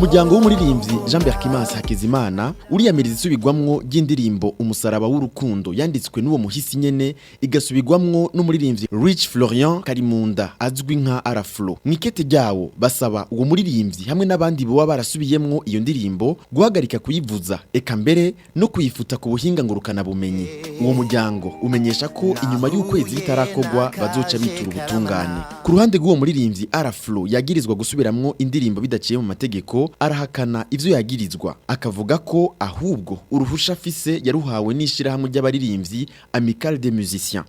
Umuryango w'umuririmbyi Jean Berkimas Hakizimana uriyamiriza isubirwamwo ry'indirimbo "Umusaraba w'urukundo" yanditswe n'uwo muhisi nyene, igasubirwamwo n'umuririmbyi Rich Florian Karimunda azwi nka Araflo. Mw'ikete ryawo basaba uwo muririmbyi hamwe n'abandi boba barasubiyemwo iyo ndirimbo guhagarika kuyivuza, eka mbere no kuyifuta ku buhinga ngurukana bumenyi. Uwo muryango umenyesha ko inyuma y'ukwezi bitarakorwa bazoca bitura ubutungane. Ku ruhande rw'uwo muririmbyi Araflo yagirizwa gusubiramwo indirimbo bidaciye mu mategeko, arahakana ivyo yagirizwa, akavuga ko ahubwo uruhusha afise yaruhawe n'ishirahamwe ry'abaririmbyi, Amicale des Musiciens.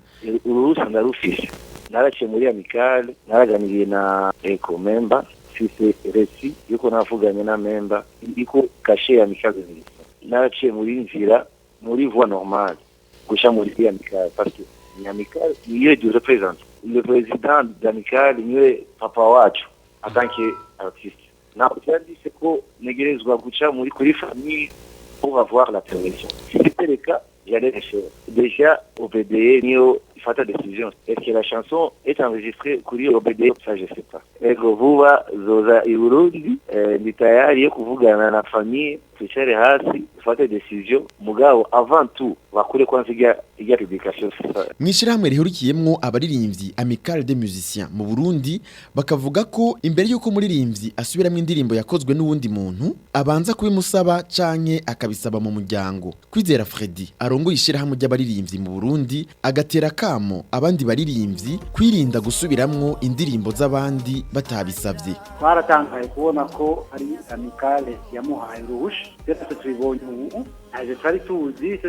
Uruhusa ndarufise, naraciye muri amicale, naraganiriye na eco member, mfise reçu yuko navuganye na member, iko cachet ya Amicale des Musiciens. Naraciye muri nzira, muri voie normale, guca muri amicale, parce que ni amicale niyo du représente le président d'amicale, niwe papa wacu en tant que artiste. Ntabwo byanditse ko ntegerezwa guca muri kuri famille pour avoir la permission. Si c'était le cas, j'allais le faire. Déjà, OBDA niyo ifata décision. Est-ce que la chanson est enregistrée kuri OBDA? Ça, je sais pas. Ego, vuba zoza i Burundi, ndi tayari yo kuvugana na famille, twicare hasi dufate décision. Mugabo avant tout bakure kwanza ijya publication. Mw'ishirahamwe rihurikiyemwo abaririmbyi, Amicale des Musiciens mu Burundi, bakavuga ko imbere y'uko umuririmbyi asubiramwo indirimbo yakozwe n'uwundi muntu abanza kubimusaba canke akabisaba mu muryango. Kwizera Freddy arongoye ishirahamwe ry'abaririmbyi mu Burundi agatera kamo abandi baririmbyi kwirinda gusubiramwo indirimbo z'abandi batabisavye. Twaratangaye kubona ko ari amicale yamuhaye uruhusha. Twese tubibonye ubu, ntabyo twari tuzi.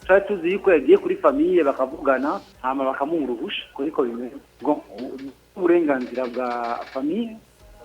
Twari tuzi yuko yagiye kuri famille bakavugana, hama bakamuha uruhusha. Ariko bimeze uburenganzira bwa famille,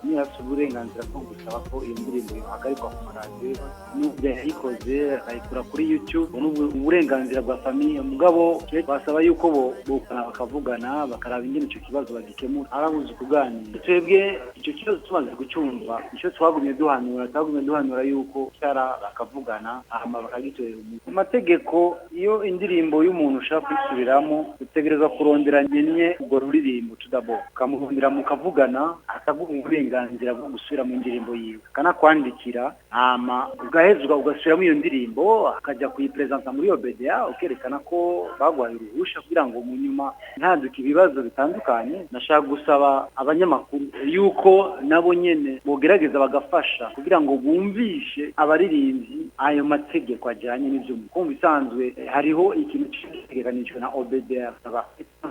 niyo afite uburenganzira bwo gusaba ko iyo ndirimbo ihagarikwa ku maradiyo, n'ubwo yayikoze akayikura kuri YouTube, uburenganzira bwa famille. Mugabo basaba yuko bo bokana bakavugana, bakaraba ingene ico kibazo bagikemura. Harabuze kuganira. Twebwe icyo kibazo tumaze kucyumva, icyo twagumye duhanura yuko cyara bakavugana, hama bakagitorera umuti. Mu mategeko, iyo indirimbo y'umuntu ushaka kuyisubiramo, utegerezwa kurondera nyene urwo ruririmbo tudabo, ukamurondera mukavugana, akaguha uburenganzira bwo gusubira mu ndirimbo yiwe, akanakwandikira, hama ugahezwa ugasubiramo iyo ndirimbo, akajya kuyipresenta muri OBDA, ukerekana ko baguhaye uruhusha, kugira ngo mu nyuma ntaduke ibibazo bitandukanye. Nashaka gusaba abanyamakuru yuko nabo nyene bogerageza bagafasha kugira ngo bumvishe abaririmbyi ayo mategeko ajyanye n'ivyo. Kumva isanzwe hariho ikintu citegekanijwe na OBDA,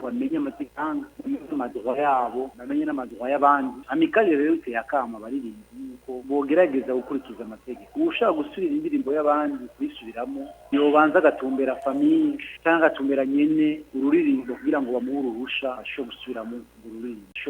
bamenye amategeko, bamenye ama droits yabo, bamenye n'ama droits y'abandi. Amicale rero iteye akamo abaririmbyi yuko bogerageza gukurikiza amategeko. Ushaka gusubira indirimbo y'abandi kuyisubiramo, yobanza agatumbera famille cyangwa agatumbera nyene ururirimbo kugira ngo bamuhe uruhusha ashobore gusubiramo ururirimbo.